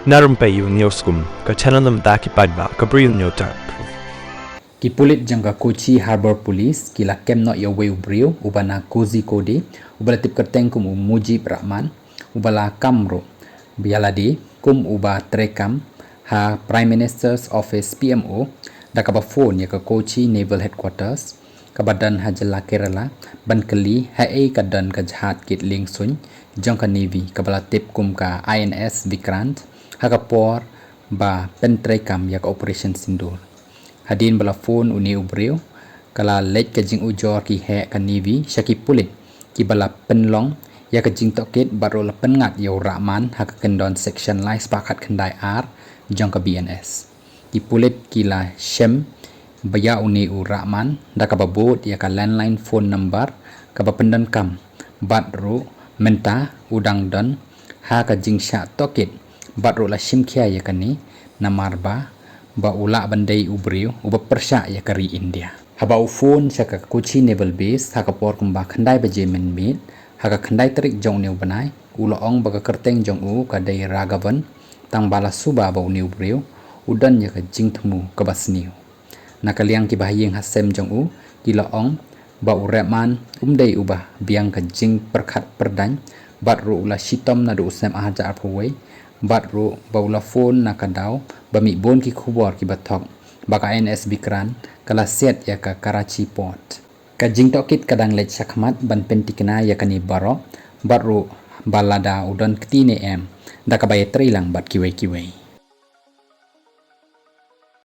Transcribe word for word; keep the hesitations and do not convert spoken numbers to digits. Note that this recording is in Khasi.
Narum pei u News Kum, ka channel nam da ki paidbah ka briew New Tap. Ki pulit jong ka Kochi Harbour Police ki la kem noh ïa uwei u briew uba na Kozhikode, uba la tip kyrteng kum u Mujib Rahman, uba la kam ruh ïa lade kum uba treikam ha Prime Minister's Office, P M O, da kaba phone ïa ka Kochi Naval Headquarters, kaba don ha jylla Kerala, ban kylli haei ka don ka jahaj kit lieng suiñ jong ka Navy kaba la tip kum ka I N S Vikrant, ha ka por ba pyntreikam ïa ka Operation Sindoor. Hadien ba la phone une u briew, ka la leit ka jingujor ki heh ka Navy sha ki pulit kiba la pynlong ïa ka jingtohkit bad ruh la pynngat ïa u Rahman ha ka kyndon Section lai spah khatkhyndai ar jong ka B N S. Ki pulit ki la shem ba ïa une u Rahman da kaba bud ïa ka landline phone number kaba pyndonkam, bad ruh mynta u dang don ha ka jingshah tohkit, bad ruh la shim khia ïa kane namar ba, ba u lah ban dei u briew uba pyrshah ïa ka ri India. Haba u phone sha ka Kochi Naval Base ha ka por kumba khyndai baje mynmiet ha ka khyndai tarik jong une u bnai, u la ong ba ka kyrteng jong u ka dei Raghavan, tang ba la suba ba une u briew u don ïa ka jingthmu kaba sniew. Na ka liang kiba ha ïing ha sem jong u ki la ong ba u Rahman um dei uba biang ka jingpyrkhat pyrdaiñ, bad ruh u la shitom naduh u snem ar hajar arphew wei, bad ruh ba u la phone na ka daw ba mih bun ki khubor kiba thok ba ka I N S Vikrant ka la siat ïa ka Karachi Port. Ka jingtohkit ka dang leit shakhmat ban pyntikna ïa kane baroh, bad ruh ba lada u don kti ne em, da kaba ïatreilang bad kiwei kiwei.